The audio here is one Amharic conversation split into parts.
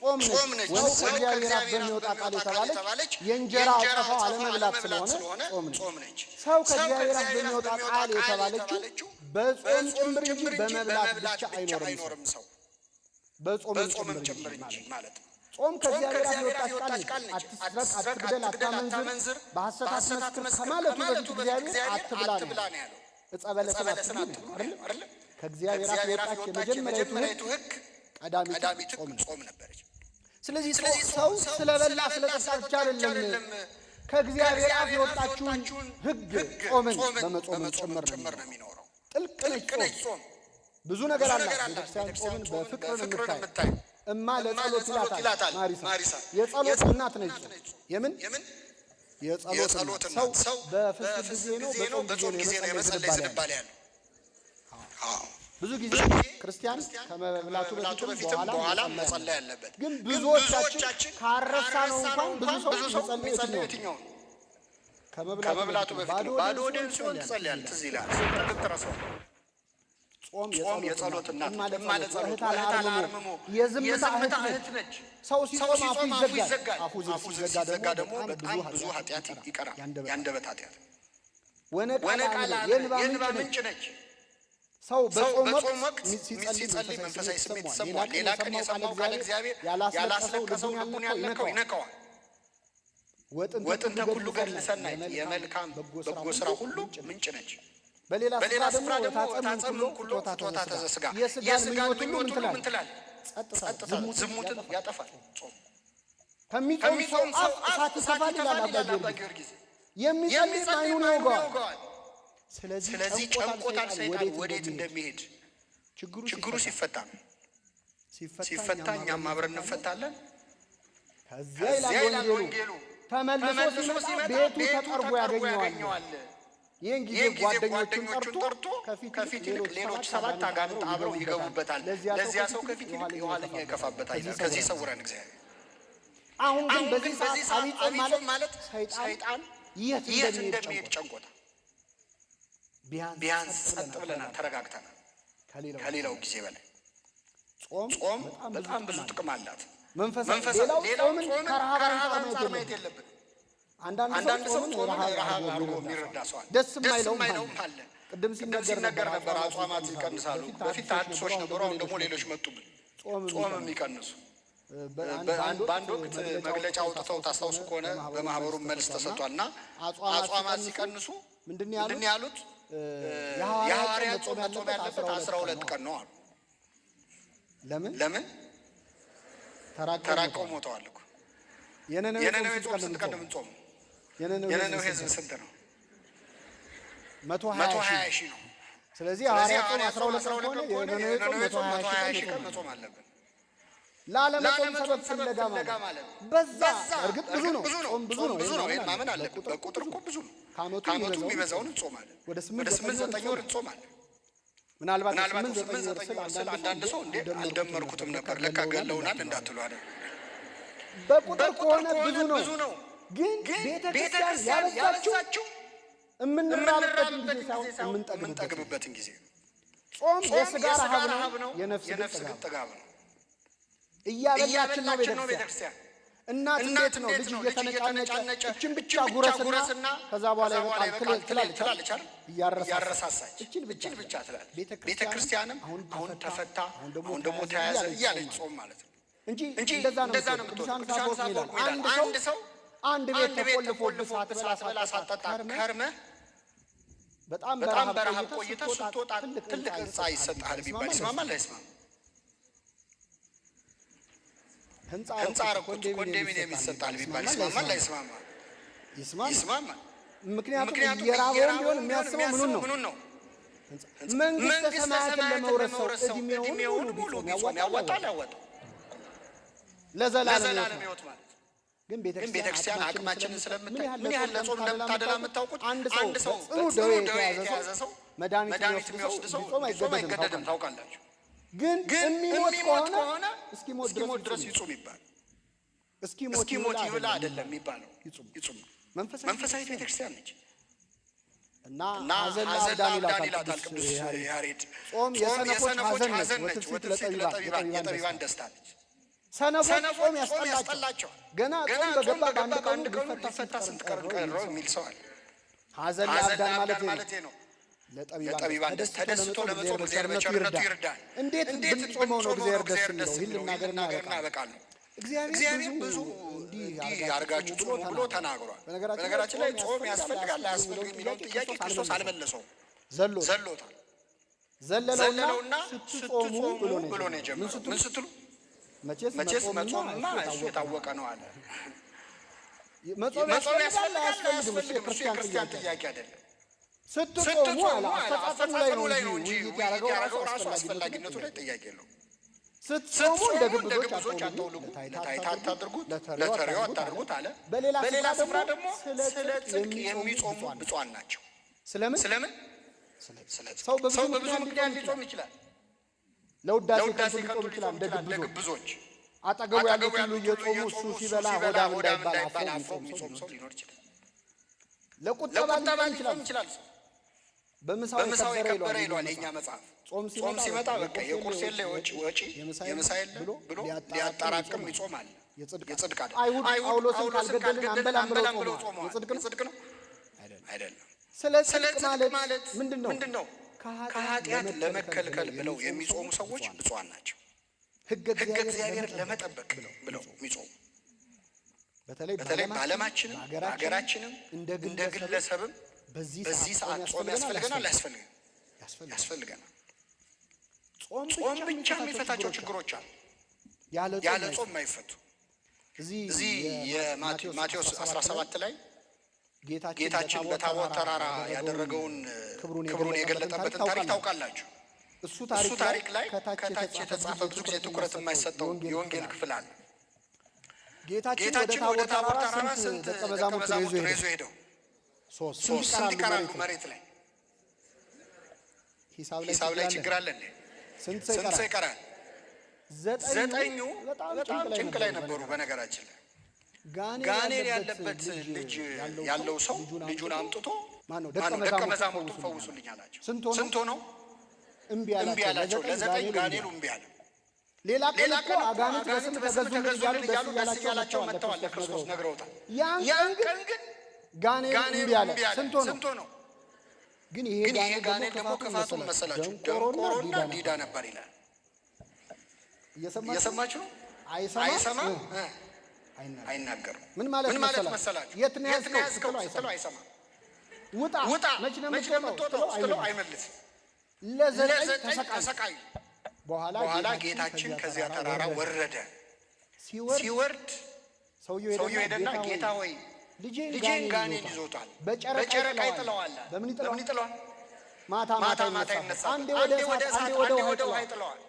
ጾም ነች። ወይም ሰው ከእግዚአብሔር አፍ በሚወጣ ቃል የተባለች የእንጀራ አጸፋው አለመብላት ስለሆነ ጾም ነች። ሰው ከእግዚአብሔር አፍ በሚወጣ ቃል የተባለችው በጾም ጭምር እንጂ በመብላት ብቻ አይኖርም ሰው፣ በጾምም ጭምር እንጂ ማለት ነው። ጾም ከእግዚአብሔር አፍ የወጣች ቃል ነች። አትስረቅ፣ አትግደል፣ አታመንዝር፣ በሐሰት አትመስክር ከማለቱ በፊት እግዚአብሔር አትብላ ነው ያለው። ዕፀ በለስን አትብሉ ነው ያለው። ከእግዚአብሔር አፍ የወጣች የመጀመሪያይቱ ሕግ ቀዳሚቱ ጾም ነበረች። ስለዚህ ሰው ስለበላ ስለጠጣ ብቻ አይደለም፣ ከእግዚአብሔር አፍ የወጣችውን ሕግ ጾምን በመጾም ጭምር ነው የሚኖረው። ጥልቅ ነች ጾም። ብዙ ነገር አላት። ቤተክርስቲያን ጾምን በፍቅር ነው የምታይ። እማ ለጸሎት ይላታል ማሪሳ። የጸሎት እናት ነች ጾም። የምን የጸሎት እናት። ሰው በፍስክ ጊዜ ነው በጾም ጊዜ ነው የመጸለይ ዝንባሌ ያለው። ብዙ ጊዜ ክርስቲያን ከመብላቱ በፊትም በኋላ መጸለይ አለበት። ግን ብዙዎቻችን ካረሳ ነው እንኳን ብዙ ሰው የሚጸልየው የትኛው ነው? ከመብላቱ በፊት ነው። ባዶ ሆድህን ሲሆን ትጸልያለህ፣ ትዝ ይልሃል። ስትጠግብ ትረሳዋለህ። ጾም የጸሎት እናት፣ እማ ለጸሎት እህታ ለአርምሞ፣ የዝምታ እህት ነች። ሰው ሲጾም አፉ ይዘጋል። አፉ ሲዘጋ ደግሞ በጣም ብዙ ኃጢአት ይቀራል። የአንደበት ኃጢአት። ወነቃ የእንባ ምንጭ ነች። ሰው በጾም ወቅት ሲጸልይ መንፈሳዊ ስሜት ይሰማዋል። ሌላ ቀን የሰማው ቃል እግዚአብሔር ያላስለቀሰው ልቡን ያልነካው ይነካዋል። ወጥንተ ኩሉ ገድል ሰናይ፣ የመልካም በጎ ስራ ሁሉ ምንጭ ነች። በሌላ ስፍራ ደግሞ ታጸምም ኩሎ ፍትወታተ ዘሥጋ፣ የሥጋን ምኞት ሁሉ ምን ትላለህ? ጸጥ ትላለህ። ዝሙትን ያጠፋል ጾም። ከሚጾም ሰው አፍ እሳት ይተፋል ይላል አባ ጊዮርጊስ። የሚጸልይ ዓይኑን ይወጋዋል። ስለዚህ ጨንቆታል ሰይጣን ወዴት እንደሚሄድ። ችግሩ ሲፈታ ሲፈታ እኛም አብረን እንፈታለን። ከዚያ ይላል ወንጌሉ ተመልሶ ሲመጣ ቤቱ ተጠርጎ ያገኘዋል። ይህን ጊዜ ጓደኞቹን ጠርቶ ከፊት ይልቅ ሌሎች 7 አጋንንት አብረው ይገቡበታል። ለዚያ ሰው ከፊት ይልቅ የኋለኛው ይከፋበታል ይላል። ከዚህ ይሰውረን እግዚአብሔር። አሁን ግን በዚህ ሰዓት አብይ ጾም ማለት ሰይጣን የት እንደሚሄድ ጨንቆታል። ቢያንስ ጸጥ ብለናል፣ ተረጋግተናል። ከሌላው ጊዜ በላይ ጾም በጣም ብዙ ጥቅም አላት። መንፈሳዊ ሌላው ጾምን ከረሃብ አንጻር ማየት የለብንም። አንዳንድ ሰው ጾምን ረሃብ አድርጎ የሚረዳ ሰው አለ። ደስ የማይለውም አለ። ቅድም ሲነገር ነበር አጽዋማት ይቀንሳሉ። በፊት ተሐድሶች ነበሩ፣ አሁን ደግሞ ሌሎች መጡብን። ጾም የሚቀንሱ በአንድ ወቅት መግለጫ አውጥተው ታስታውሱ ከሆነ በማህበሩ መልስ ተሰጥቷል። እና አጽዋማት ሲቀንሱ ምንድን ያሉት? የሐዋርያት ጾም መጾም ያለበት 12 ቀን ነው አሉ። ለምን ለምን? ተራቀው ሞተዋል እኮ። የነነዌ ጾም ስንት ቀን ነው የምንጾመው? የነነዌ ሕዝብ ስንት ነው? 120,000 ነው። ስለዚህ የሐዋርያት ጾም 12 ቀን ከሆነ የነነዌ ጾም 120 ሺህ ቀን መጾም አለብን። ላለመጾም ሰበብ ፍለጋ ማለት በዛ። እርግጥ ብዙ ነው፣ ጾም ብዙ ነው፣ ይሄን ማመን አለብን። በቁጥር እኮ ብዙ ነው። ከዓመቱ የሚበዛውን እንጾማለን። ወደ 8 9 ወር እንጾማለን። ምናልባት 8 9 ወር ስል አንዳንድ ሰው እንዴ አልደመርኩትም ነበር ለካ ገለውናል እንዳትሉ አይደል። በቁጥር ከሆነ ብዙ ነው። ግን ቤተክርስቲያን ያበዛችው የምንራብበትን ጊዜ ሳይሆን የምንጠግብበትን ጊዜ። ጾም የሥጋ ረሃብ ነው፣ የነፍስ ግን ጥጋብ ነው። እያበላችን ነው ቤተክርስቲያን። እናት እንዴት ነው ልጅ እየተነጫነጨ እችን ብቻ ጉረስና ከዛ በኋላ ይበቃል ትላለች፣ እያረሳሳች እችን ብቻ ትላለች። ቤተክርስቲያንም አሁን ተፈታ፣ አሁን ደግሞ ተያዘ እያለች ጾም ማለት ነው እንጂ እንደዛ ነው የምትሆነው። ቅዱስ አፈወርቅ ይላል አንድ ሰው አንድ ቤት ተቆልፎብህ ሳትበላ ሳትጠጣ ከርመህ በጣም በረሃብ ቆይተህ ስትወጣ ትልቅ ሕንፃ ይሰጥሃል ቢባል ይስማማል አይስማማም? ህንፃ አረኩት ኮንዶሚኒየም ይሰጣል ቢባል ይስማማል አይስማማም? ይስማማል። ምክንያቱም እየራበውም ቢሆን የሚያስበው ምኑን ነው? መንግስተ ሰማያትን ለመውረስ ሰው እድሜውን ሙሉ ቢጾም ያዋጣል ያዋጣል? ለዘላለም ሕይወት ማለት። ግን ቤተክርስቲያን አቅማችንን ስለምታይ ምን ያህል ለጾም እንደምታደላ የምታውቁት አንድ ሰው ጽኑ ደዌ የተያዘ ሰው መድኃኒት የሚወስድ ሰው ቢጾም አይገደድም፣ ታውቃላችሁ። ግን የሚሞት ከሆነ እስኪሞት ድረስ ይጹም ይባላል። እስኪሞት ይብላ አይደለም የሚባለው፣ ይጹም። መንፈሳዊት ቤተክርስቲያን ነች። እና ሐዘን ለአብዳን ይላታል ቅዱስ ያሬድ። ጾም የሰነፎች ሐዘን ነች፣ ወትንሲት ለጠቢባን የጠቢባን ደስታ ነች። ሰነፎች ሰነፎች ጾም ጾም ያስጠላቸዋል። ያስጠላቸዋል። ገና ገና ጾም ጾም በገባ በገባ በአንድ ቀኑ በአንድ ቀኑ ሊፈታ ሊፈታ ስንት ስንት ቀን ቀን ቀረው ቀረው የሚል የሚል ሰው አለ። ሐዘን ሐዘን ለአብዳን ለአብዳን ማለት ማለቴ ነው። ነው። ለጠቢባን ለጠቢባን ደስ ተደስቶ ለመጾም እግዚአብሔር በቸርነቱ ይርዳል። እንዴት እንዴት ብንጾመው ነው ብንጾመው እግዚአብሔር ነው ደስ እግዚአብሔር የሚለው? ደስ ይህን የሚለው? ይህን ልናገርና ልናገርና አበቃለሁ። አበቃለሁ። እግዚአብሔር እግዚአብሔር ብዙ ብዙ እንዲህ እንዲህ አድርጋችሁ ጹሙ ብሎ ተናግሯል። በነገራችን ላይ ጾም ያስፈልጋል አያስፈልግም የሚለውን ጥያቄ ክርስቶስ አልመለሰውም፣ ዘሎታል። ዘሎታል። ዘለለውና ዘለለውና ስትጾሙ ስትጾሙ ብሎ ነው ብሎ ነው የጀመረው። ምን የጀመረው። ስትሉ? ምን ስትሉ? መቼስ መቼስ መጾምማ መጾምማ እሱ የታወቀ ነው አለ። መጾም መጾም ያስፈልጋል ያስፈልጋል አያስፈልግም? እሱ አያስፈልግም? እሱ የክርስቲያን የክርስቲያን ጥያቄ። ጥያቄ አይደለም። ስትጾሙ ስትጾሙ አለ አለ አፈጻጸሙ ላይ አፈጻጸሙ ላይ ነው ነው እንጂ እንጂ ውይይት ውይይት ያደረገው ራሱ ያደረገው ራሱ አስፈላጊነቱ አስፈላጊነቱ ላይ ላይ ጥያቄ የለውም። ስትጾሙ እንደ ስትጾሙ እንደ ግብዞች ግብዞች አታውልጉ፣ አታውልጉ፣ ለታይታ ለታይታ አታድርጉት፣ አታድርጉት፣ ለተሬው ለተሬው አታድርጉት አታድርጉት አለ። አለ። በሌላ በሌላ ስፍራ ስፍራ ደግሞ ደግሞ ስለ ስለ ጽድቅ ጽድቅ የሚጾሙ የሚጾሙ ብፁዓን ናቸው። ብፁዓን ናቸው። ስለምን? ስለምን? ስለ ስለ ጽድቅ። ጽድቅ። ሰው በብዙ ሰው በብዙ ምክንያት ምክንያት ሊጾም ሊጾም ይችላል። ይችላል። ለውዳሴ ከንቱ ለውዳሴ ሊጾም ከንቱ ይችላል። ሊጾም እንደ ይችላል። እንደ ግብዞች ግብዞች አጠገቡ አጠገቡ ያሉት ሁሉ ያሉት ሁሉ እየጾሙ እሱ እየጾሙ እሱ ሲበላ ሲበላ ሆዳም ሆዳም እንዳይባል እንዳይባል አፍሮ አፍሮ የሚጾም የሚጾም ሰው ሰው ሊኖር ይችላል። ለቁጠባ ለቁጠባ ሊጾም ይችላል። ሊጾም ይችላል። ሰው በምሳው በምሳው የከበረ የከበረ ይለዋል ይለዋል የኛ የእኛ መጽሐፍ። ጾም ጾም ሲመጣ በቃ የቁርስ የለ የወጪ ወጪ የምሳ የለ ብሎ ሊያጠራቅም ይጾማል። የጽድቅ የጽድቅ አይደለም። አይሁድ አይሁድ ጳውሎስን ጳውሎስን ካልገደልን ካልገደልን አንበላም ብለው አንበላም ብለው ጾመዋል። ጾመዋል። የጽድቅ ነው? የጽድቅ ነው አይደለም። ስለ ስለ ጽድቅ ጽድቅ ማለት ማለት ምንድን ነው? ምንድን ነው? ከኃጢአት ለመከልከል ብለው የሚጾሙ ሰዎች ብፁዓን ናቸው። ሕገ ሕገ እግዚአብሔር ለመጠበቅ ለመጠበቅ ብለው የሚጾሙ በተለይ በተለይ በዓለማችንም በሀገራችንም እንደ እንደ ግለሰብም ግለሰብም በዚህ በዚህ ሰዓት ጾም ያስፈልገናል አያስፈልግም? ያስፈልጋል። ያስፈልገናል። ጾም ጾም ብቻ የሚፈታቸው ችግሮች አሉ፣ ያለ ያለ ጾም ጾም የማይፈቱ። እዚህ እዚህ የማቴዎስ 17 ላይ ጌታችን ጌታችን በታቦር ተራራ ያደረገውን ክብሩን የገለጠበትን ታሪክ ታውቃላችሁ። እሱ እሱ ታሪክ ላይ ከታች የተጻፈ ብዙ ጊዜ ትኩረት የማይሰጠው የወንጌል ክፍል አለ። ጌታችን ጌታችን ወደ ታቦር ተራራ ስንት ደቀ ደቀ መዛሙርት ይዞ መዛሙርት ሄደ? ይዞ ሄደው? ሶስት። ሶስት። ስንት ይቀራሉ መሬት ላይ? ሂሳብ ላይ ሂሳብ ላይ ችግር አለ እንዴ? ስንት ሰው ስንት ሰው ይቀራል? ይቀራል? ዘጠኙ ዘጠኙ በጣም ጭንቅ ላይ ነበሩ። በነገራችን ላይ ጋኔን ጋኔን ያለበት ልጅ ያለው ሰው ልጁን አምጥቶ ማነው ማነው ደቀ ደቀ መዛሙርቱ መዛሙርቱ ፈውሱልኝ ፈውሱልኝ አላቸው። ስንት ሆነው? ስንት ሆነው? እምቢ እምቢ አላቸው። አላቸው። ለዘጠኝ ጋኔሉ ጋኔሉ እምቢ አለ። ሌላ ቀን ሌላ እኮ ቀን እኮ አጋንንት አጋንንት በስም በስም ተገዙልን እያሉ ተገዙልን ደስ እያሉ ደስ እያላቸው እያላቸው መጥተዋል። መጥተዋል። ለክርስቶስ ለክርስቶስ ነግረውታል። ነግረውታል። ያን ያን ቀን ቀን ግን ግን ጋኔኑ ጋኔሉ እምቢ አለ። እምቢ አለ። ስንት ሆነው? ስንት ሆነው? ግን ይሄ ግን ይሄ ጋኔን ጋኔን ደግሞ ደግሞ ክፋቱ ክፋቱን መሰላችሁ መሰላችሁ ደንቆሮና ደንቆሮና ዲዳ ዲዳ ነበር። ነበር ይላል። እየሰማችሁ እየሰማችሁ ነው? አይሰማ አይሰማም፣ አይናገርም። አይናገርም። ምን ማለት ምን ማለት መሰላችሁ? መሰላችሁ? የት ነው የት ያዝከው ነው ያዝከው ስትለው ስትለው አይሰማም። አይሰማም። ውጣ ውጣ መች ነው መች ነው የምትወጣው የምትወጣው ስትለው ስትለው አይመልስም። አይመልስም። ለዘጠኝ ለዘጠኝ ተሰቃዩ። ተሰቃዩ። በኋላ በኋላ ጌታችን ከዚያ ተራራ ወረደ። ሲወርድ ሲወርድ ሰውየው ሰውየው ሄደና ጌታ ሆይ ልጄን ልጄን ጋኔን ይዞታል፣ በጨረቃ በጨረቃ ይጥለዋል። ይጥለዋል። በምን ይጥለዋል? በምን ይጥለዋል? ማታ ማታ ማታ ማታ ይነሳል። ይነሳል። አንዴ ወደ አንዴ ወደ እሳት፣ እሳት፣ አንዴ ወደ አንዴ ውሃ ወደ ውሃ ይጥለዋል። ይጥለዋል።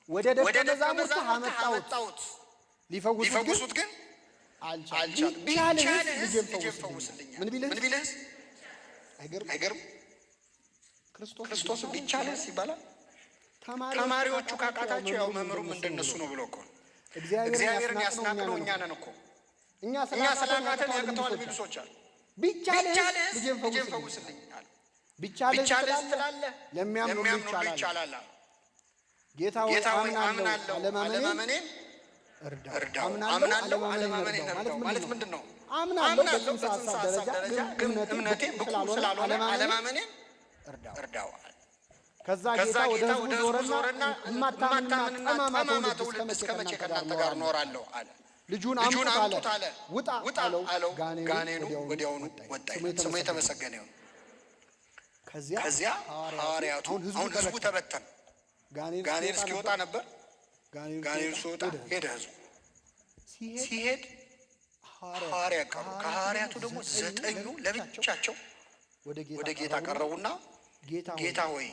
ወደ ወደ ደቀ ደቀ መዛሙርትህ መዛሙርትህ አመጣሁት፣ አመጣሁት፣ ሊፈውሱት ግን ሊፈውሱት ግን አልቻሉም። አልቻሉም። ቢቻልህስ ቢቻልህስ ልጄን ልጄን ፈውስልኝ። ፈውስልኛል። ምን ቢልህስ? ምን ቢልህስ? አይገርም? አይገርም? ክርስቶስ ክርስቶስ ቢቻልህስ ይባላል። ተማሪዎቹ ተማሪዎቹ ካቃታቸው ያው መምህሩም እንደነሱ ነው ብሎ እኮ ነው። እግዚአብሔርን እግዚአብሔርን ያስናቅነው ያስናቅነው እኛ እኛ ነን ነን እኮ። እኮ። እኛ እኛ ስላቃተን ስላቃተን ያቅተዋል ያቅተዋል የሚሉ የሚሉ ሰዎች ሰዎች አሉ። ቢቻልህስ ቢቻልህስ ልጄን ልጄን ፈውስልኝ። ፈውስልኝ አለ። ቢቻልህስ ቢቻልህስ ትላለህ፣ ትላለህ፣ ለሚያምኑ ሁሉ ለሚያምኑ ሁሉ ይቻላል። ይቻላል አለ። ጌታ ሆይ ጌታ ሆይ አምናለሁ፣ አምናለሁ፣ አለማመኔን አለማመኔን እርዳው። እርዳው። አምናለሁ፣ አምናለሁ፣ አለማመኔን አለማመኔን እርዳው እርዳው ማለት ማለት ምንድን ነው? ምንድን ነው? አምናለሁ አምናለሁ በጽንሰ በጽንሰ ሐሳብ ሐሳብ ደረጃ ደረጃ ግን ግን እምነቴ እምነቴ ብቁ ብቁ ስላልሆነ ስላልሆነ አለማመኔን አለማመኔን እርዳው። እርዳው አለ። ከዛ ከዛ ጌታ ወደ ጌታ ሕዝቡ ወደ ሕዝቡ ዞረና ዞረና እማታምንና እማታምንና ጠማማ ጠማማ ትውልድ ትውልድ እስከ መቼ ከእናንተ ጋር እኖራለሁ አለ። ልጁን ልጁን አምጡት አምጡት አለ። አለ። ውጣ ውጣ አለው። አለው። ጋኔኑ ጋኔኑ ወዲያውኑ ወዲያውኑ ወጣ ወጣ ይላል። ይላል። ስሙ የተመሰገነ ይሁን። ከዚያ ከዚያ ሐዋርያቱ አሁን ሕዝቡ አሁን ሕዝቡ ተበተነ። ተበተነ። ጋኔን ጋኔን እስኪወጣ ነበር። ነበር። ጋኔን ጋኔኑ ሲወጣ ሄደ። ሄደ ሕዝቡ ሲሄድ ሲሄድ ሐዋርያ ቀሩ። ከሐዋርያቱ ደግሞ ዘጠኙ ለብቻቸው ወደ ወደ ጌታ ቀረቡና ጌታ ጌታ ሆይ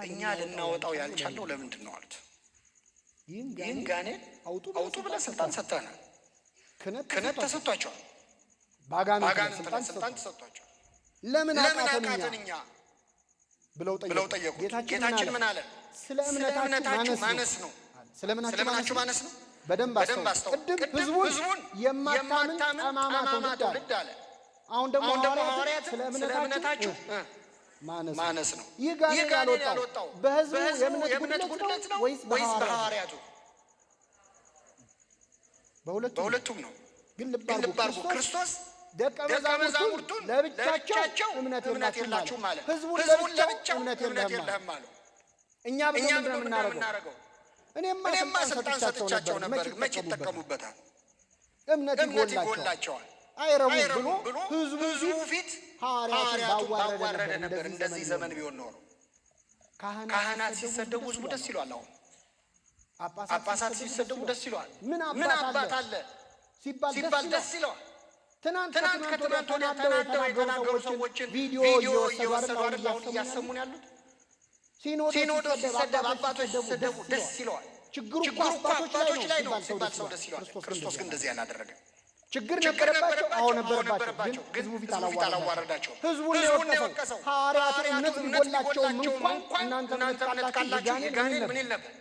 እኛ ልናወጣው ያልቻልነው ለምንድን ነው አሉት። ይህን ይህን ጋኔን ጋኔን አውጡ አውጡ ብለህ ስልጣን ሰጥተናል። ክህነት ክህነት ተሰጥቷቸዋል። ተሰጥቷቸዋል። በአጋንንት ላይ በአጋንንት ስልጣን ላይ ስልጣን ተሰጥቷቸዋል። ተሰጥቷቸዋል። ለምን ለምን አቃተን እኛ አቃተን እኛ ብለው ብለው ጠየቁት። ጠየቁት። ጌታችን ጌታችን ምን አለ? ስለ እምነታችሁ እምነታችሁ ማነስ ማነስ ነው። ነው። ስለ ምናችሁ ስለ ምናችሁ ማነስ ማነስ ነው? ነው? በደንብ በደንብ አስተውል። አስተውል። ቅድም ቅድም ሕዝቡን ሕዝቡን የማታምን የማታምን ጠማማ ጠማማ ትውልድ አለ። ትውልድ አለ። አሁን ደግሞ አሁን ደግሞ ሐዋርያትን ሐዋርያትን ስለ ስለ እምነታችሁ እምነታችሁ ማነስ ነው። ማነስ ነው። ይህ ጋኔን ይህ ጋኔን ያልወጣው ያልወጣው በሕዝቡ በሕዝቡ የእምነት የእምነት ጉድለት ጉድለት ነው ነው ወይስ ወይስ በሐዋርያቱ? በሐዋርያቱ? በሁለቱም ነው። ግን ልብ ግን ልብ አድርጉ፣ አድርጉ፣ ክርስቶስ ክርስቶስ ደቀ ደቀ መዛሙርቱን መዛሙርቱን ለብቻቸው ለብቻቸው እምነት እምነት የላችሁም የላችሁም አለ። አለ። ህዝቡን ህዝቡን ለብቻው ለብቻው እምነት እምነት የለህም አለ። የለህም አለው። እኛ እኛ ብሎ ምንድን ነው ምንድን ነው የምናደርገው? የምናደርገው? እኔማ እኔማ ስልጣን ስልጣን ሰጥቻቸው ሰጥቻቸው ነበር፣ ነበር፣ መቼ መቼ ይጠቀሙበታል? ይጠቀሙበታል? እምነት እምነት ይጎላቸዋል፣ ይጎላቸዋል፣ አይረቡም ብሎ አይረቡም ብሎ ህዝቡ ህዝቡ ፊት ፊት ሐዋርያቱን ሐዋርያቱን ባዋረደ ባዋረደ ነበር። ነበር። እንደዚህ ዘመን ቢሆን ኖሮ ካህናት ሲሰደቡ ህዝቡ ደስ ይለዋል። አሁን ጳጳሳት ሲሰደቡ ደስ ይለዋል። ምን ምን አባት አባት አለ አለ ሲባል ሲባል ደስ ደስ ይለዋል። ይለዋል። ትናንት ትናንት ከትናንት ከትናንት ወዲያ ወዲያ ተናደው ተናደው የተናገሩ የተናገሩ ሰዎችን ሰዎችን ቪዲዮ ቪዲዮ እየወሰዱ እየወሰዱ አይደል አይደል አሁን አሁን እያሰሙን እያሰሙን ያሉት? ያሉት? ሲኖዶስ ሲኖዶስ ሲሰደብ ሲሰደብ አባቶች አባቶች ሲሰደቡ ሲሰደቡ ደስ ደስ ይለዋል። ይለዋል። ችግሩ እኮ ችግሩ እኮ አባቶች ላይ አባቶች ነው ላይ ነው ሲባል ሰው ሲባል ደስ ሰው ይለዋል። ደስ ይለዋል። ክርስቶስ ግን ክርስቶስ ግን እንደዚህ እንደዚህ አላደረገም። ችግር ችግር ነበረባቸው? አዎ ነበረባቸው? አዎ ነበረባቸው። ግን ነበረባቸው። ግን ህዝቡ ፊት ህዝቡ ፊት አላዋረዳቸውም። አላዋረዳቸውም። ህዝቡን ነው ህዝቡን ነው የወቀሰው። የወቀሰው። ሐዋርያቱ ሐዋርያቱ እምነት እምነት ቢጎላቸውም ቢጎላቸውም እንኳን እንኳን እናንተ እምነት እናንተ እምነት ካላችሁ ካላችሁ የጋኔን ምን የጋኔን ይል ምን ነበር? ይል ነበር?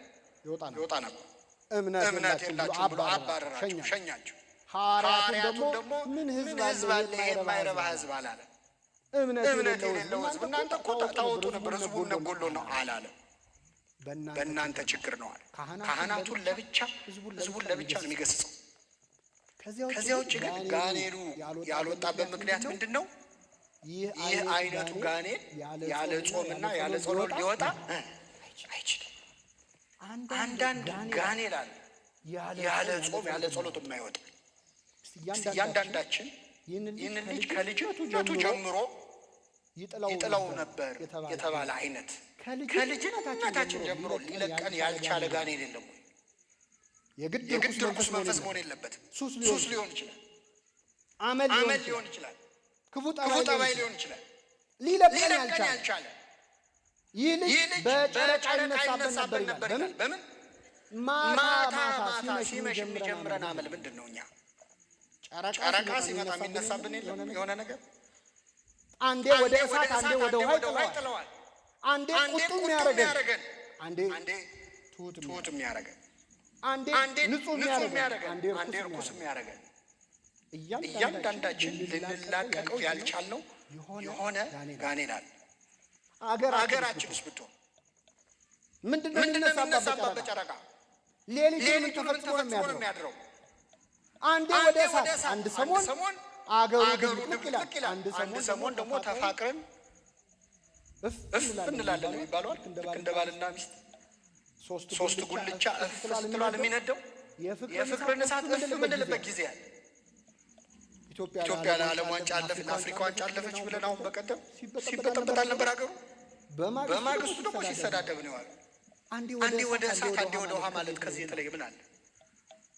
ይወጣ ነበር። ይወጣ ነበር። እምነት እምነት የላችሁም ብሎ የላችሁም ብሎ አባረራቸው፣ አባረራቸው፣ ሸኛቸው። ሸኛቸው። ሐዋርያቱን ሐዋርያቱን ደግሞ ደግሞ ምን ህዝብ ምን አለ ህዝብ አለ ይሄ ይሄ የማይረባ የማይረባ ህዝብ ህዝብ አላለም። እምነት እምነት የሌለው የሌለው ህዝብ ህዝብ እናንተ እኮ ታወጡ ነበር፣ ህዝቡ እምነት ጎሎ ነው አላለም። በእናንተ ችግር ነው አለ። ካህናቱን ለብቻ ህዝቡን ለብቻ ነው የሚገስጸው። ከዚያ ውጭ ግን ጋኔኑ ያልወጣበት ምክንያት ምንድን ነው? ይህ ይህ አይነቱ ጋኔን ያለ ጾምና ያለ ጸሎት ሊወጣ አይችልም። አንዳንድ ጋኔን አለ ያለ ጾም ያለ ጸሎት የማይወጣ። እስቲ እያንዳንዳችን ይህንን ልጅ ከልጅነቱ ጀምሮ ይጥለው ነበር የተባለ አይነት ከልጅነታችን ጀምሮ ሊለቀን ያልቻለ ጋኔን የለም ወይ? የግድ የግድ ርኩስ መንፈስ መሆን የለበትም። ሱስ ሱስ ሊሆን ይችላል፣ አመል አመል ሊሆን ሊሆን ይችላል፣ ይችላል፣ ክፉ ክፉ ጠባይ ጠባይ ሊሆን ሊሆን ይችላል። ይችላል። ሊለቀን ሊለቀን ያልቻለ ያልቻለ ይህ ልጅ ይህ ልጅ በጨረቃ በጨረቃ ይነሳበት ነበር ይነሳበት ይላል። ነበር በምን ይላል። በምን ማታ ማታ ማታ ማታ ሲመሽ ሲመሽ የሚጀምረን የሚጀምረን አመል አመል ምንድን ነው? እኛ ጨረቃ ጨረቃ ሲመጣ ሲመጣ የሚነሳብን የሚነሳብን የለም የሆነ ነገር የሆነ ነገር አንዴ ወደ እሳት አንዴ ወደ ውሃ ይጥለዋል። ይጥለዋል። አንዴ አንዴ ቁጡ ቁጡ የሚያደርገን የሚያደርገን፣ አንዴ አንዴ ትሁት ትሁት የሚያደርገን፣ አንዴ አንዴ ንጹህ ንጹህ የሚያደርገን የሚያደርገን፣ አንዴ አንዴ ርኩስ ርኩስ የሚያደርገን የሚያደርገን እያንዳንዳችን ልንላቀቀው ያልቻልነው የሆነ ጋኔን አለ። አገራችን አገራችንስ ብትሆን ምንድን ነው ምንድን ነው የሚነሳባት የሚነሳባት በጨረቃ? በጨረቃ? ሌሊቱን ምን ሌሊቱን ምን ተፈጽሞ ነው ተፈጽሞ ነው የሚያድረው? የሚያድረው? አንዴ አንዴ ወደ እሳት አንድ ሰሞን ሰሞን አገሩ አገሩ ድብልቅልቅ ይላል። ድብልቅልቅ ይላል። አንድ አንድ ሰሞን ደግሞ ተፋቅረን እፍ እፍ እንላለን የሚባለው አይደል? ልክ እንደ ባልና ሚስት ሶስት ጉልቻ እፍ ስትሏል የሚነደው የፍቅርን እሳት እፍ የምንልበት ጊዜ አለ። ኢትዮጵያ ኢትዮጵያ ለዓለም ዋንጫ አለፈች፣ ለአፍሪካ ዋንጫ አለፈች ብለን አሁን በቀደም ሲበጠበጥ አልነበር አገሩ? በማግስቱ ደግሞ ሲሰዳደብ ነው የዋለው። አንዴ አንዴ ወደ እሳት አንዴ ወደ ውሃ ማለት ከዚህ የተለየ ምን አለ?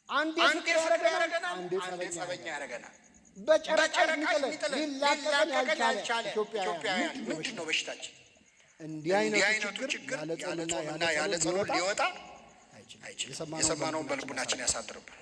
አንዴ አንዴ ፍቅር ፍቅር ያደርገናል፣ ያደርገናል፣ አንዴ አንዴ ጸበኛ ጸበኛ ያደርገናል። ያደርገናል። በጨረቃ በጨረቃ የሚጥለን የሚጥለን ሊላቀቀን ሊላቀቀን ያልቻለ ያልቻለ ኢትዮጵያውያን ኢትዮጵያውያን ምንድን ነው ምንድን ነው በሽታችን? እንዲህ እንዲህ አይነቱ አይነቱ ችግር ችግር ያለ ያለ ጾምና ጾምና ያለ ጸሎት ሊወጣ አይችልም። አይችልም። የሰማነውን በልቡናችን ያሳድርብን።